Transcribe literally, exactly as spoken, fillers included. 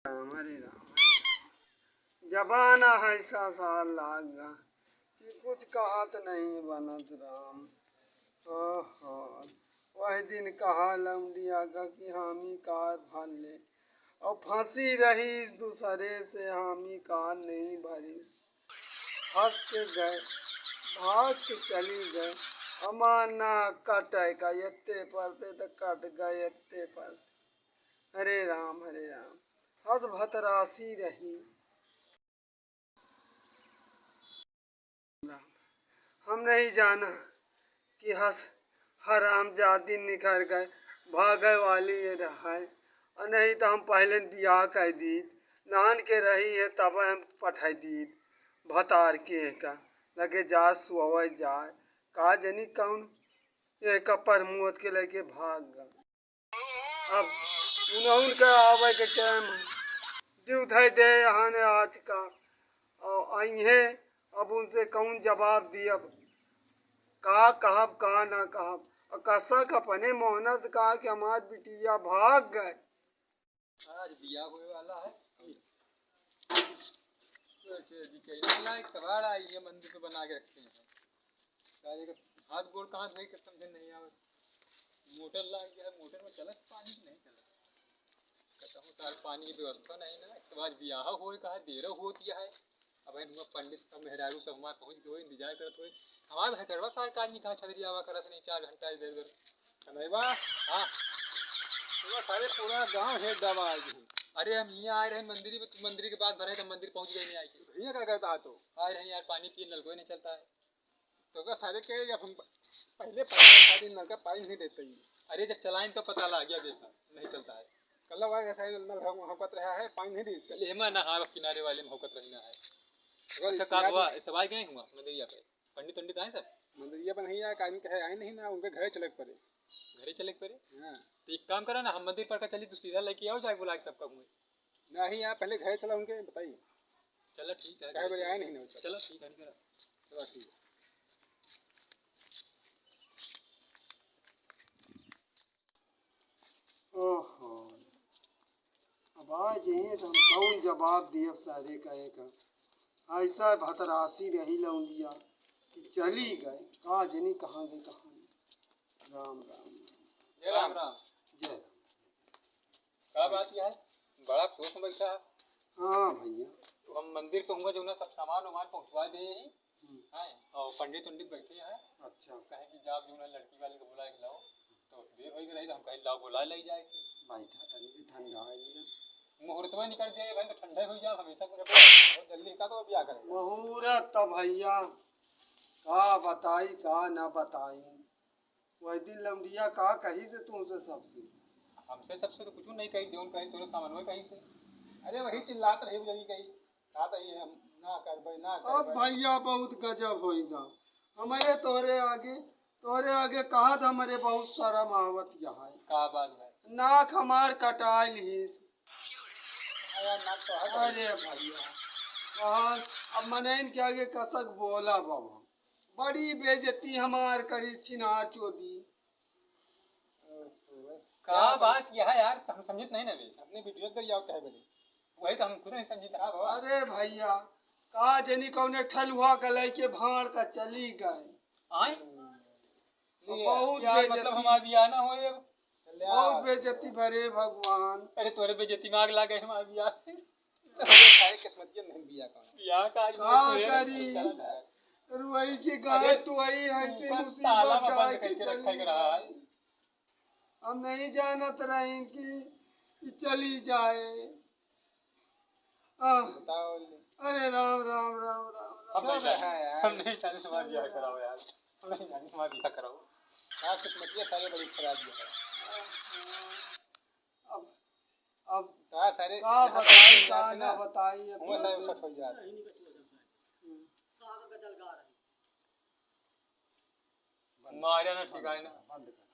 राम, हरे राम, हरे राम। जमाना है ऐसा साल लाग गा कि कुछ कहत नहीं बनत राम। ओहो, वही दिन कहा लौंडिया का कि हामी कार भर ले, और फंसी रही दूसरे से, हामी कार नहीं भरी। हंस के गए, भाग के चली गए, हमार ना कटे का एत्ते परते त कट गए एत्ते परते। हरे राम, हरे राम, हंस भतरासी रही। हम नहीं जाना कि हंस हरामजादी निकर गए, भागे वाली ये रहे, और नहीं तो हम पहले बियाह कर दीत, नान के रही है तब हम पठाई दीत भतार के का लगे जा सोवे जाए, का जनी कौन ये का प्रमोद के लेके भाग गए। अब उन्हन का आवे के टाइम है। ड्यूठाई दे यहाँ ने आज का। और अइहे, अब उनसे कौन जवाब दियब? का कहब, का ना कहब? और कसक अपने मोहना से कहा कि हमार बिटिया भाग गए। आज बियाह होए वाला है। अच्छा जी, कहीं ना एक सवाल आई है, मंदिर पे बना के रखे हैं। सारे के हाथ गोड़ कहाँ धोए के समझे नहीं आवत। मोटर लाग गया है, मोटर में चलत पानी की नहीं चलत। कहता हूँ, सार पानी की व्यवस्था नहीं ना, एक तो आज बियाह होए कहा, देर होत या है। अब है हुआ पंडित सब मेहरारू सब हमारे पहुँच गए, इंतजार करत हुए। हमारे भैकरवा सार का आदमी कहाँ छतरी आवा करत नहीं, चार घंटा इधर उधर। कन्हैया। हाँ। तो सारे पूरा गांव हेड डाबा आज है। अरे हम यहाँ आए रहे मंदिर में, मंदिर के बाद भरे तो मंदिर पहुँच गए नहीं आए। भैया क्या करता है तो? आए रहे यार, पानी पिए, नलको नहीं चलता है। तो का सारे के जब हम पहले पता है, शादी नल का पानी नहीं देते ही। अरे जब चलाइन तो पता लग गया, देखा नहीं चलता है। कल वाला सारे नल हम, हमको रहा है, पानी नहीं दी। कल हेमा ना, हाँ, किनारे वाले में हौकत रही ना है। अगर अच्छा, का किनारे हुआ? सब आए गए हुआ मंदिरिया पे? पंडित, पंडित आए सब? मंदिरिया पे नहीं आए, काहे कहे आए नहीं ना, उनके घरे चले के पड़े। घरे चले के पड़े? हाँ। तो एक काम करा ना, हम मंदिर पर का चली, तू सीधा लेके आओ, जाके बुला के सबका हुए। नहीं, आप पहले घरे चला उनके, बताइए। चलो ठीक है, काहे घरे बजे चले। आए नहीं ना वो सब? चलो ठीक है, निकल। चलो ठीक है। ओहो, अब आ जाइए तो हम कौन जवाब दिए सारे का एक। ऐसा भतरासी रही लौंडिया कि चली गए, का जनी कहाँ गए, कहाँ नहीं। राम, राम, राम। जय राम, राम। जय राम। का बात यह है, बड़ा अफसोस में बैठा है। हाँ भैया। तो हम मंदिर के हुआ जो ना सब सामान वामान पहुँचवा दे ही। हम्म। हैं, और पंडित उंडित बैठे हैं। अच्छा। कहे कि जाओ जो ना लड़की वाले को बुला के लाओ, तो देर हो गई रही, तो हम कहे लाओ बुला ले जाए के। बैठा तनी भी ठंडा है ये। मुहूर्त में निकल जाए भाई, तो ठंडा हो जाए हमेशा। बहुत जल्दी का तो ब्याह करेंगे। मुहूर्त तो भैया का बताई, का ना बताई। वही दिन लौंडिया का कही से तुमसे सबसे? हमसे सबसे तो कुछ नहीं कही, जौन कही तोरे सामने कही से। अरे वही चिल्लात रही, वही कही, कहत रही हम ना करबे, ना अब करबे। भैया बहुत गजब होइगा। हमारे तोरे आगे, तोरे आगे कहत हमारे बहुत शर्म आवत यहाँ। का बात है? नाक हमार कटाइल ही। अरे नाक तो हट गई। अरे भैया, और अब मनइन के आगे कसक बोला बाबा। बड़ी बेइज्जती हमार करी छिनार चोदी। का बात यह है यार, हम समझित नहीं ना बे। अपने वीडियो कर जाओ कहे बने। वही तो हम खुद नहीं समझित रहा बाबा। अरे भैया, का जनी कौने ठलुआ का लेके भाड़ का चली गए। आए? बहुत यार, मतलब बेइज्जती। हमार बियाह ना होए अब। बहुत बेइज्जती भरे भगवान। अरे तोरे बेइज्जती में आग लागे हमार बियाह। अरे भाई, किस्मतिया नहीं बिया कौन। बिया का आज का नहीं करी? अरे वही की गाय अरे, टुआई ऐसी ऊपर मुसीबत ताला में गाय बंद की करके रखा चली गया है। हम नहीं जानत रही कि, कि चली जाए। आह, बताओ। अरे राम, राम, राम, राम, राम। हम नहीं जाने, हम नहीं जाने तुम्हारा बियाह कराओ यार। हम नहीं जाने तुम्हारा बियाह कराओ। यार, किस्मतिया सारे बड़ी खराब है। अब अब का सारे का यहाँ बताई, पे का ना ना बताई, अब हुआ सारे तो उसत हो जात। हम्म। मारे ना ठिकाए ना। बंद कर।